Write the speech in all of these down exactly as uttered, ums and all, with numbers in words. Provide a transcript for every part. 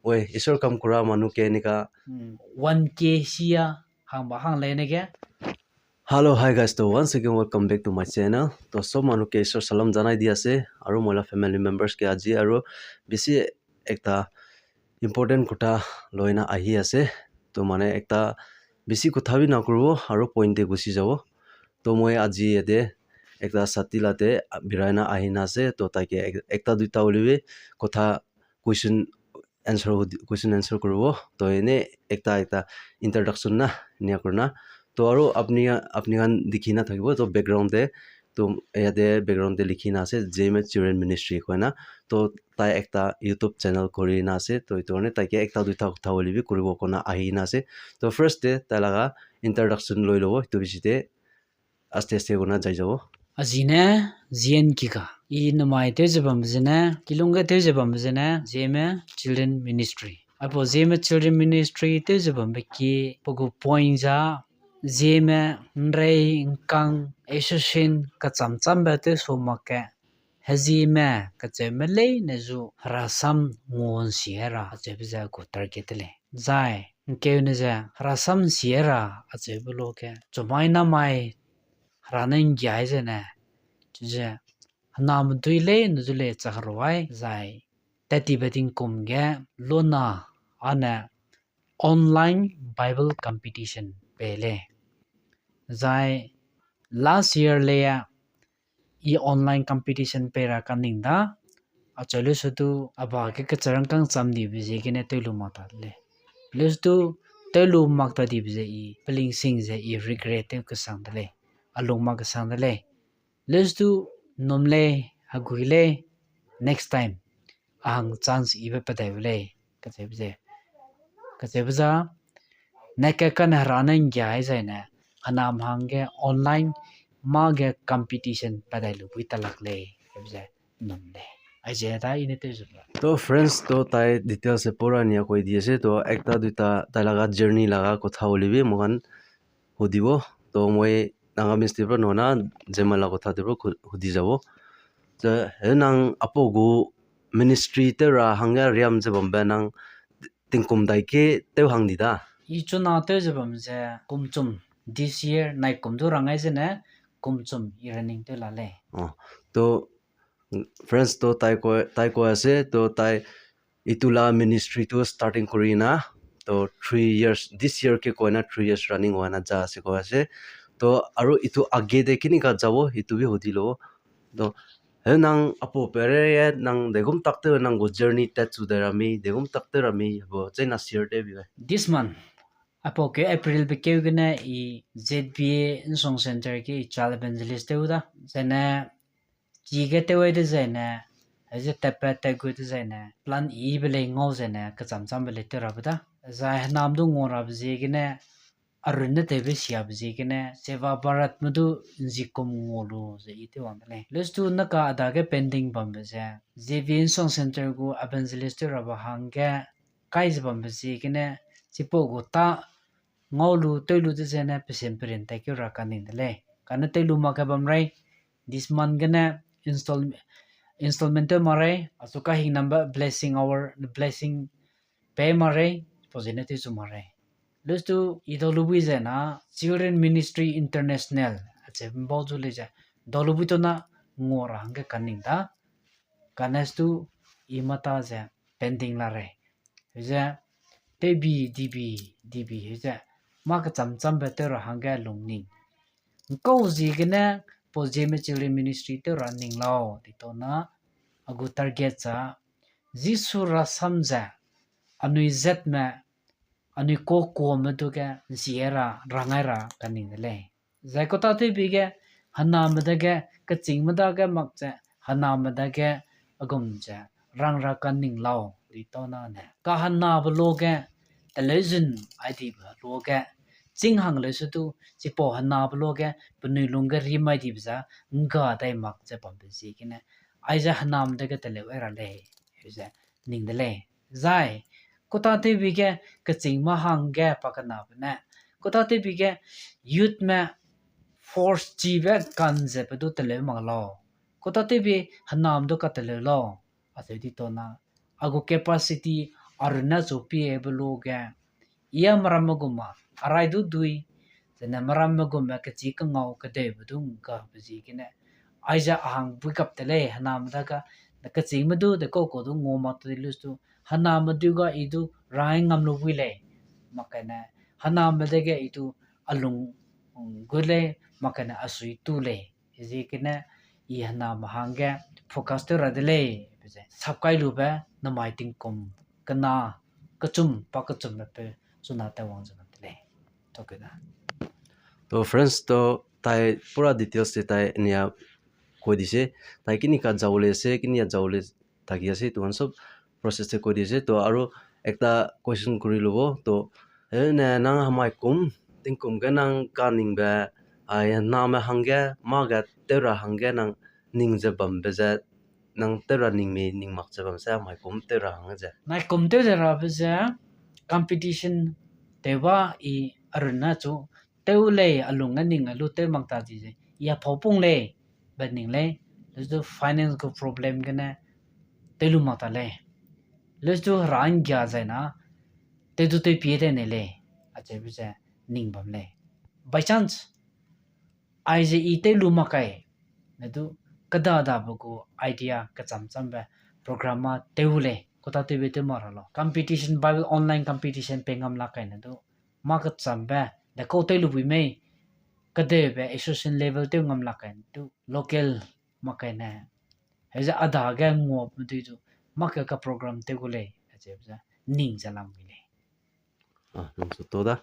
Oi, Isor kam kura manu ke enika. Hmm, one K sia hang ba hang le ne ke. Hello, hi guys. So once again, welcome back to my channel. To sob manu ke Isor salam janai di ase. Aru moi la family members ke aji aru bisi ekta important kotha loina ahi ase. To mane ekta bisi kotha bi nakuribo aru point te gusi jabo. To moi aji yate ekta sati late birai na ahi na ase. To taike ek-, ekta duita hoilebi kotha question answer hudi-, question answer kuribo. To ene ekta ekta introduction na enika kurina. To aru apni, apni khan dikhi na thakibo. To background te, to yate background te likhi na ase J M A Children Ministry koina. To tai ekta YouTube channel kuri na ase. To etu karne taike ekta duita kotha hoilebi kuribo koina ahi na ase. To first te tai laga introduction loi lobo. Etu bishi te aste aste kurina jai jabo. Aji ne, J N K ka. I namai te je bam je ne, kilung ke te je bam je ne, J M A Children Ministry. Apo J M A Children Ministry te je bam ki, pogo point ja, J M A nrei nkang association ka cham cham ba te so ma ke. Haji me ka che me lei ne zu rasam ngon sierra a che biza ko target le. Zai, nkeu ne ze rasam sierra a che bu lo ke. Chomai na mai ranen gyai ze ne. Chu ze, hanam dui le nu zu le chak ruai zai. Tati beting kum ge lona ane online Bible competition pele. Zai last year le ya i online competition pera kaning da. Achale sutu aba ke kacharang kang cham di bize kene telu mata le. Plus tu telu makta di bize i peling sing ze i regret te kasang dale. Alung ma kasang dale. Plus tu nomle haguile next time ahang chance ibe padai bole kache bize. Kache biza neke kan harana ngyai zai ne hanam hang ge online ma ge competition padai lu bui talak le. Kache bize nomle. Ai je ta ine te zula. To friends, to tai details e pura nia koi di ase. To ekta duita tai laga journey laga kotha hoilebi moikhan hudibo. To moi Nagamese te pra nohona Jema la kotha te pra khu-, hudi jabo. To he nang apo gu ministry te ra hangya riam je bombe nang tingkum dai ke te hang di da. I chuna te je bam je kumchum this year nai kum du rangai je ne kumchum i running te la le. Oh, to friends, to tai koi, tai koi ase, to tai itu la ministry tu starting kuri na, to three years, this year ke koi na three years running hoi na ja ase koi ase. To aru itu age te kinika jabo, itu bi hudi lo. To he nang apo pere ye nang degum takte nang go journey te chu de rami, degum takte rami bo je na share te bi. This month, apo ke April bi ke gene i Z B A Insong Center ke i child evangelist te uda. Zene ki ke te wai de zene, aje tepe te gu de zene, plan i bele ngau zene, kacham cham bele te rabu da. Zai hanam du ngau rabu zi gene, arun ne te be sia bu zi gene, Seva Bharat mu du nzi kum ngau lu ze i te wang de le. Lus tu na ka ada ke pending bam be ze. Z B A Insong Center gu evangelist te rabu hang ke, kai ze bam be zi gene, zipo gu ta ngau lu toi lu de zene, pesen peren te ke ra kaning de le. Kana toi lu ma ke bam rai, this month gene install, installment te marai, asu ka hing number blessing our blessing pay marai, positive te su marai. Lus tu i dolu bui zena Children Ministry International, ache bau zu le ja, dolu bui to na ngora hang ke kaning da, kanes tu i mata ze pending la re. Hize, te bi, di bi, di bi, hize, ma ka cham cham be te ra hang ke lung ning. Nkau zi gene po J M A Children Ministry te ra ning lao di to na agu target za Jisu ra sam za anui zet me anui ko ko me tu ke zi ra rangai ra kaning de le. Zai kota te bi ke hana me de ke kaching me da ke mak che hana me da ke agum che rang ra kaning lao di to na ne. Ka hana ba lo ke television ai di ba lo ke ching hang le su tu, zipo hana ba lo ke, penui lung ke ri mai di biza, nga dai mak ze pam be zi kene. Ai ze hanam de ke tele wera le, ze ning de le. Zai, kota te bi ke, kaching ma hang ke pa kana ba ne. Kota te bi ke, youth me force chi be kan ze pe du tele mak lo. Kota te bi hanam du ka tele lo. Ase di to na. Agu capacity Aruna chu pi e bulu ge. Iya maram maguma, arai du dui, zene maram maguma kachi ka ngau ka de budung ka buji kine. Aija ahang bui kap tele, hana mada ka, na kachi madu de ko ko du ngo ma tu lus tu, hana madu ga idu rai ngam lu bui le. Makane, hana mada ge idu alung, mm, gule, makane asui tu le. Ezi kine, i hana mahang ge focus tu ra de le. Bize, sab kai lu be, na mai ting kum, kana, kachum, pa kachum be pe, suna ta wang zana de le. To ke da. To friends, to tai pura details te tai enia koi dise, tai kini ka jawole ase, kini ya jawole thaki ase, etu khan sob process te koi dise. To aru ekta question kuri lobo, to eh, ne nang hamai kum, ting kum ke nang ka ning be, ai na me hang ge, ma ge te ra hang ge nang ning je bam be je, nang te ra ning me ning mak je bam se, hamai kum te ra hang je. Nai kum te ra be je, competition te ba i aruna chu, te u le alung a ning a lu te mak ta ji je, ya pho pung le, be ning le, le zu finance ko problem ke ne, te lu mak ta le, le zu ran gya zai na, te du te pie te ne le, a che bi se ning bam le. By chance, ai je i te lu ma kai, ne du ka da da ba gu idea ka cham cham ba program ma te u le, ko ta te be te ma ra lo. Competition ba online competition pe ngam la kai ne du, ma ka cham ba, de ko te lu bui me, ka de be association level te ngam la kai ne du, local ma kai ne. He ja ada ga ngo ma du du, ma ka ka program te gu le, a che bi se ning ja lam mi le. Ah, nang so to da.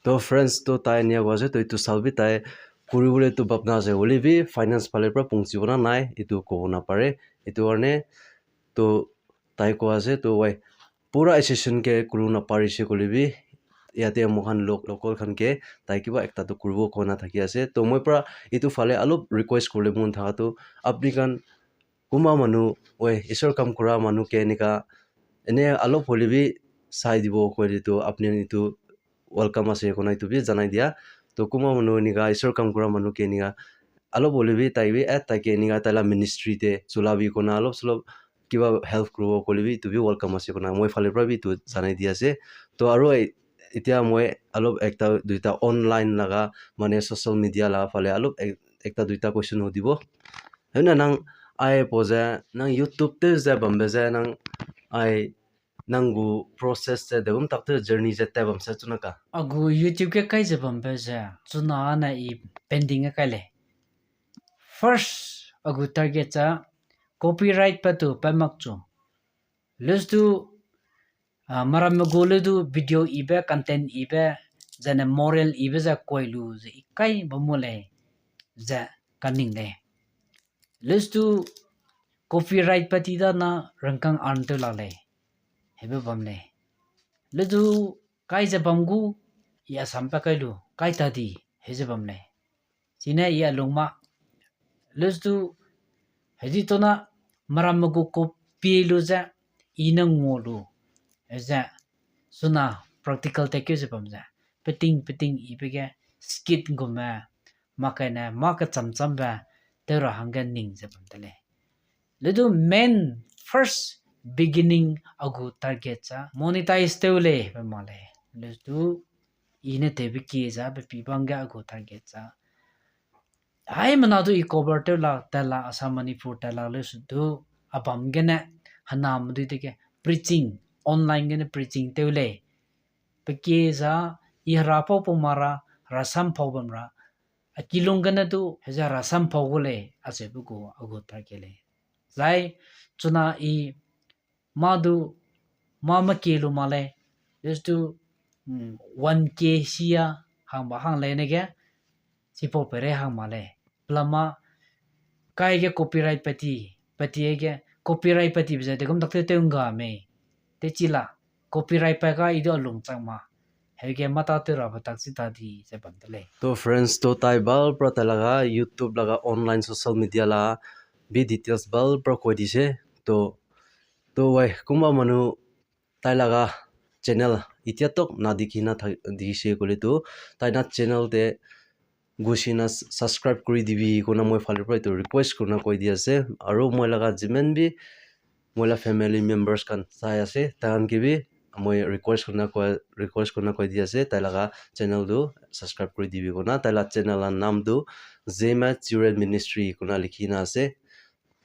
To friends, to tai nia koi ase, to itu sal bi tai kuri bole to bhabna ase, hoile bi finance phale pra pungchi bona nai, itu kobo na pare. Itu karne to tai koi ase, to wai pura association ke kuri na parise koile bi, yate moikhan lo-, local khan ke tai kiba ekta to kuribo kona thaki ase. To moi pra itu phale alop request kuribole mon thaka to, apni khan kunba manu, oi, Isor kam kura manu ke enika, ene alop hoile bi sai dibo koile tu apni khan etu welcome ase koina etu bi janai dia. To kunba manu enika Isor kam kura manu ke enika alop hoile bi tai bi, eh, tai ke enika tai la ministry te chula bi koina alop solop kiba help kuribo koile bi etu bi welcome ase koina moi phale pra bi etu janai di ase. To aro e-, etia moi alop ekta duita online laga mane social media laga phale alop ek-, ekta duita question hudibo. Hena nang ai poza nang YouTube te za bambe za nang ai nang gu process te degum tak te journey je te bam sa chuna ka. Agu YouTube ke kai je bambe za chuna na i pending ke kai le. First agu target cha copyright pa tu pa mak chu. Lus tu, ah, maram me go le tu video ibe, content ibe, zane moral ibe za koi lu ze ikai ba mo le ze kaning le. Lus tu copyright pa ti da na rangkang an tu la le. Hebe bam le. Le tu kai ze bam gu ya sam pa kai lu, kai ta di, he ze bam le. Sine ya lungma. Lus tu, hedi tona maram magu ko pi lu za, ina ngo lu. Eza, suna practical te kyo ze bam za. Peting, peting, i pege skit gume. Ma kai na, ma ka cham cham ba, te ra hang ga ning ze bam tale. Ledu main first beginning agu target sa monetize tew le pe ma le. Ledu ine te bi ki sa pe pi bang ga agu target sa. Hai mana du i cover tew la ta la Assam Manipur ta la le su du abam gene hana mudi de ke preaching online gene preaching tew le. Pe ki sa i hra pau pau mara hra sam pau bam ra. A kilung gana tu hezara sam pau gule ase bu gu agu ta kele. Zai chuna i ma du ma ma ke lu ma le. Just tu, mm, one K sia hang ba hang le ne ke. Si po pere hang ma le. Plama kai ke copyright pati, pati ke copyright pati bisa de gum tak te te unga me. Te chila copyright pa ka idu alung chang ma. Hege mata te ra ba tak si ta di se ban de le. To friends, to tai bal pra tai laga YouTube laga online social media la bi details bal pra koi dise. To, to wai kumba manu tai laga channel itia tok na dikhi na thak-, dikhi se kole tu tai na channel te gusi na s-, subscribe kuri dibi kona moi phale pra etu request kurina koi di ase. Aru moi laga jiman bi moi la family members khan sai ase, tai khan ke bi moi request kurna koi, request kurna koi di ase, tai laga channel tu subscribe kuri dibi kona. Tai la channel la naam tu Zema Children Ministry kona likhi na ase.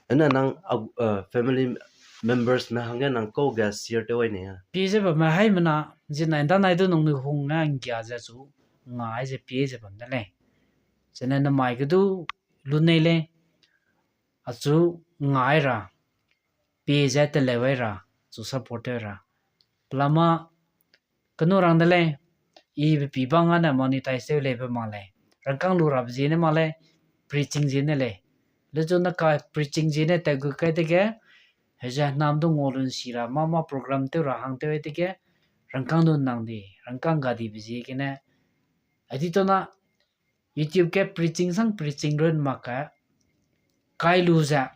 Ena nang ag-, uh, family members me hange nang ko ga share te wai ne ya. Pi je ba ma hai mana je na nda nai du nong nu hung nga ngya ja chu nga ai je pi je ba na le. Je na na mai ke du lu ne le. Achu ngai ra. Pi je te le wai ra. Chu support te ra. Lama kanu rang de le. I bi pi ba nga na monetize te le ba ma le. Rang kang lu ra ba je ne ma le. Preaching je ne le. Le chu na ka preaching je ne te gu kai te ke. He je nam du ngo lun si ra. Ma ma program te ra hang te wai te ke. Rang kang du nang di. Rang kang ga di bi je ke ne. Adi to na YouTube ke preaching sang preaching ron maka kai lu za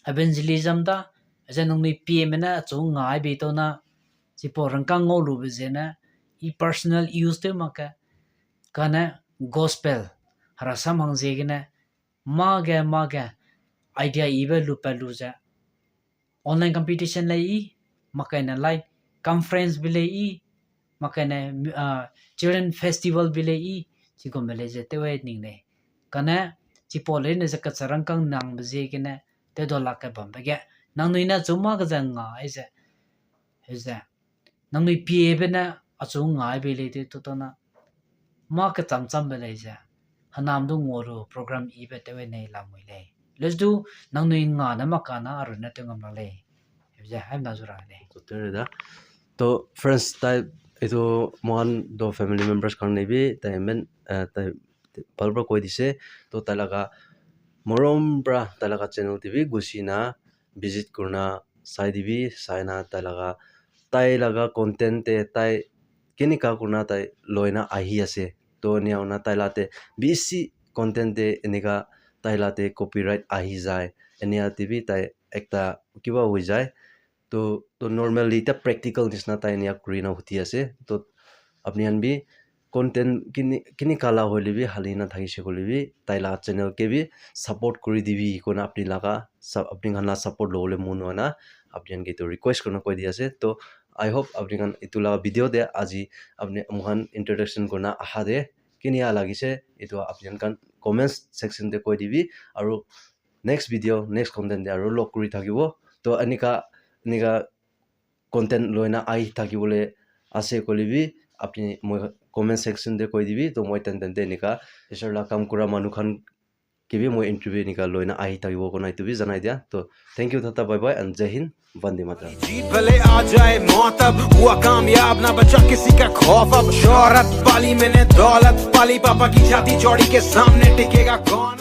evangelism da za nung ni P M na chu ngai be to na si po rang kang ngo lu be ze na i personal use te maka kana gospel hara sam hang ze gina ma ga ma ga idea i be lu pa lu za online competition le i, makaina like conference bile i, makaina uh, children festival bile i, chikom bile je te wai ning ne. Kana chipo le ne zaka charang kang nang bje kene te do lak ka bam bage. Nang nui na chuma ka zang nga ai ze. He ze. Nang nui pie be na achu nga ai bile te to to na. Ma ka cham cham bile ze. Hanam du ngo ru program i be te wai nei la mui le. Let's do nang nui nga na ma ka na aru na te ngam la le. Hebja, hai na zura ne. To tere da. To friends tai itu mohan do family members khan ne bi tai men, eh, tai bal bra koi dise. To tai laga morom bra tai laga channel te bi gusi na visit kurna sai dibi, sai na tai laga, tai laga content te tai kenika kurna tai loina ahi ase. To enia hoina tai la te bisi content te enika tai la te copyright ahi jai. Enia te bi tai ekta kiba hoi jai. To, to normally ta practical nisna tai enia kuri na huti ase. To apni khan bi content kini, kini kala hoile bi hali na thakise koile bi tai la channel ke bi support kuri dibi koina apni laga sa-, apni khan la support lobole mon hoi na apni khan ke etu request kurina koi di ase. To I hope apni khan etu la video te aji apni moikhan introduction kurina aha te kini lagise etu apni khan comments section te koi dibi aru next video, next content te aru log kuri thakibo. To enika, enika content loina ahi thakibole ase koile bi apni moi comment section te koi dibi. To moi ten ten te enika isor la kam kura manu khan ke bi moi interview enika loina ahi thakibo koina etu bi janai dia. To thank you tata, bye bye and Jai Hind, Vande Mataram. जीत भले आ जाए मौत अब, हुआ कामयाब ना बचा किसी का खौफ अब। शोहरत पाली मैंने दौलत पाली, पापा की छाती चौड़ी के सामने टिकेगा कौन?